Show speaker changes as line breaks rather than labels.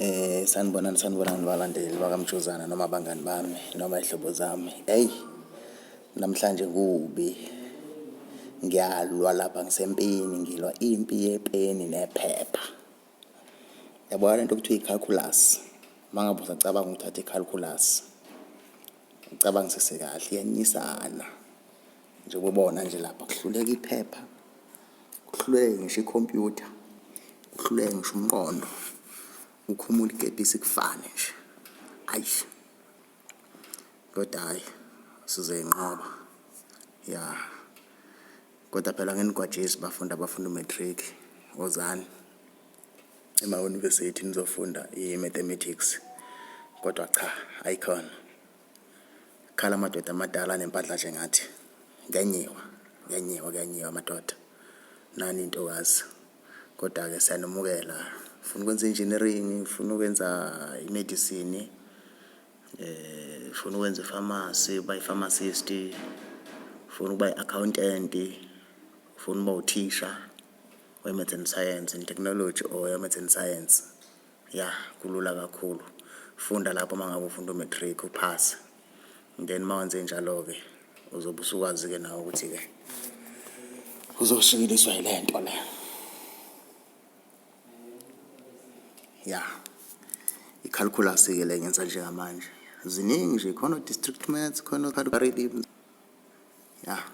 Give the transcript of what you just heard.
Sanibonani, sanibonani balandeli bakaMjozana noma abangani bami noma izihlobo zami. Eyi, namhlanje kubi, ngiyalwa lapha, ngisempini, ngilwa impi yepeni nephepha. Yabona lento okuthiwa i-calculus, uma ngabe usacabanga ukuthatha i-calculus, ucabangisise kahle, iyanyisana. Njengoba ubona nje lapha kuhluleka iphepha, kuhluleke ngisho ikhompyutha, kuhluleke ngisho umqondo, ukhumule ikepisi kufane nje. Ayi, kodwa hhayi sizoyinqoba, ya. Kodwa phela nginigwajisi bafundi abafunda u-matric, wozani ema-university nizofunda i-mathematics. Kodwa cha, ayikhona. Khala amadoda amadala anempahla nje ngathi. Kuyanyiwa, kuyanyiwa, kuyanyiwa madoda. Nani intokazi. Kodwa-ke siyanamukela. Ufuna ukwenza engineering, ufuna ukwenza i-medicine, ufuna ukwenza i-pharmacy, uba i-pharmacist, ufuna ukuba i-accountant, ufuna ukuba uthisha we-maths and science and technology or we-maths and science. Ya, kulula kakhulu. Funda lapho uma ngabe ufunda u-matric uphase. Then uma wenze njalo-ke uzobe usukwazi-ke nawe ukuthi-ke uzoshikiliswa yile nto le. Ya, i-calculus-ke le ngenza njengamanje. Ziningi nje, khona o-district maths, khona o-algorithms. Ya.